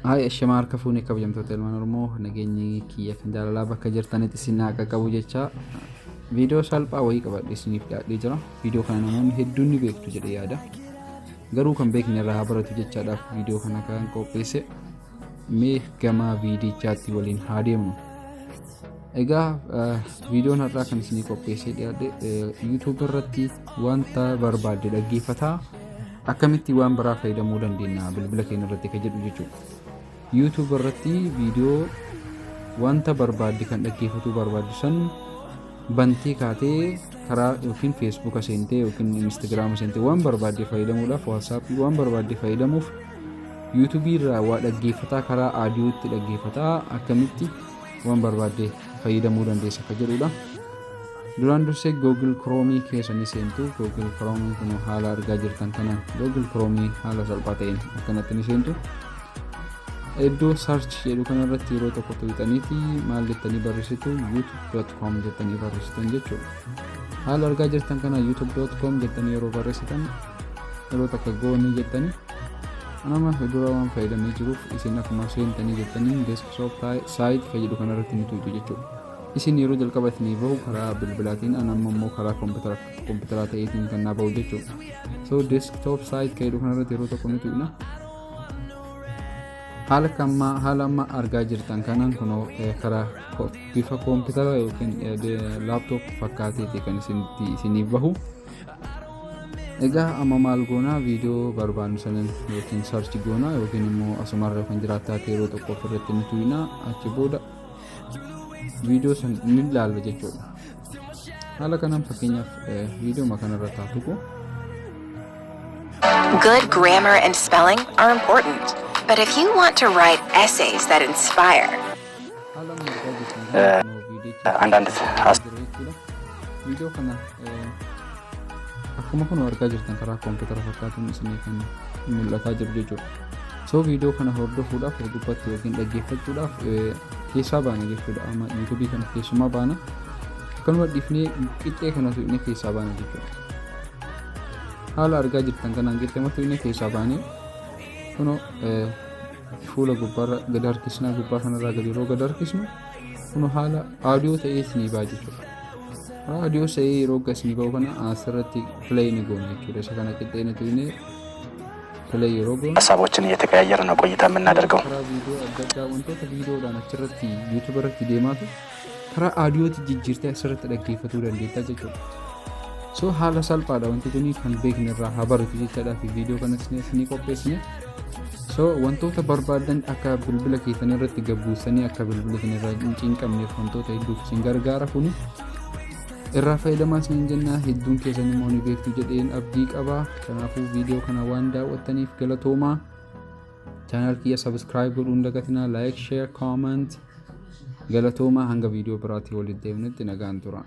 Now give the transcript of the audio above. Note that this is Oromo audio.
Haay, ashamaa harka fuunee kabajamtoota ilmaan Oromoo, nageenyi kiyya kan jaalalaa bakka jirtanitti isin haa qaqqabu jecha, viidiyoo salphaa wayii qabadhe isiniif dhiyaadhee jira. Viidiyoo kana namoonni hedduun ni beektu jedhee yaada. Garuu kan beekne irraa haa baratu jechaadhaaf viidiyoo kana kan qopheesse. Mee gama viidichaatti waliin haa deemnu. Egaa viidiyoon har'aa kan isinii qopheessee dhiyaadhe YouTube irratti wanta barbaadde dhaggeeffataa akkamitti waan biraa fayyadamuu dandeenya bilbila keenya irratti kan jedhu jechuudha. YouTube irratti viidiyoo wanta barbaadde kan dhaggeeffatuu barbaaddu san bantee kaatee karaa yookiin Facebooka seentee yookiin Instagrama seentee waan barbaadde fayyadamuudhaaf, WhatsAppii waan barbaadde fayyadamuuf, YouTube irraa waa dhaggeeffataa, karaa audiootti dhaggeeffataa akkamitti waan barbaadde fayyadamuu dandeessa akka jedhudha. Duraan dursee Google Chrome keessa ni seentu. Google Chrome kun haala argaa jirtan kanaan Google Chrome haala salphaa ta'een akkanatti ni seentu. Iddoo search jedhu kanarratti yeroo tokko tuqxaniiti maal jettanii barreessitu? youtube.com jettanii barreessitan jechuudha. Haala argaa jirtan kana youtube.com jettanii yeroo barreessitan, yeroo takka goonii jettanii, nama dura waan fayyadamee jiruuf isin akkuma seentanii jettanii desktop site fayyadu kanarratti ni tuqxu jechuudha. Isin yeroo jalqaba isinii bahu karaa bilbilaatiin, an amma immoo karaa kompiitaraa ta'eetiin kan naa bahu jechuudha. So desktop site fayyadu kanarratti yeroo tokko ni tuqna. Haala kammaa haala amma argaa jirtan kanaan kunoo karaa bifa kompiitara yookiin laptop fakkaateeti kan isiniif bahu. Egaa amma maal goonaa? Viidiyoo barbaannu sanan yookiin search goonaa yookiin immoo asumarra kan jiraattaa yeroo tokko ofirratti ni tuqna. Achi booda viidiyoo san ni ilaalla jechuudha. Haala kanaan fakkeenyaaf viidiyoo kanarra taa tuqu. Good grammar and spelling are important. But if you want to write essays that inspire, Haala amma argaa jirtan kanaan kunoo viidiyichi አንዳንድ jira jechuudha. Viidiyoo kana akkuma kun argaa jirtan karaa koompitara fakkaatuun isinii kan mul'ataa jiru jechuudha. So viidiyoo kana hordofuudhaaf gubbaatti yookiin dhaggeeffachuudhaaf keessaa baana jechuudha. Amma YouTubeii kana keessumaa baana. Akkanuma dhiifnee qixxee kana tuqnee keessaa baana jechuudha. Haala argaa jirtan kanaan qixxee tuqnee keessaa baanee kunoo fuula gubbaarra gad harkisnaa. Gubbaa kanarraa gad yeroo gad harkisnu kunoo haala audio ta'ee isinii ba'a jechuudha. Audio ta'ee yeroo isinii ba'u kana asirratti play ni goona jechuudha. Isa kana qixxee ni tuqnee play yeroo goonu ሀሳቦችን እየተቀያየረ ነው ቆይታ የምናደርገው። karaa viidiyoo adda addaa wantoota viidiyoodhaan achirratti YouTube irratti deemaatu karaa audiootti jijjiirtee asirratti dhaggeeffatuu dandeetta jechuudha. So haala salphaadha wanti kun, kan beekne irraa haa baratu jechaadhaa fi viidiyoo kanas ni qopheessine. So wantoota barbaadan akka bilbila keessan irratti gabbuusanii akka bilbila keessan irraa hin cinqamneef wantoota hedduuf isin gargaara kuni. Irraa fayyadamaa isin jenna, hedduun keessan immoo ni beektu jedheen abdii qaba. Kanaafuu viidiyoo kana waan daawwattaniif galatoomaa. Channel kiyya subscribe godhuun dagatinaa, like, share, comment. Galatoomaa, hanga viidiyoo biraatii walitti deemnutti nagaan tura.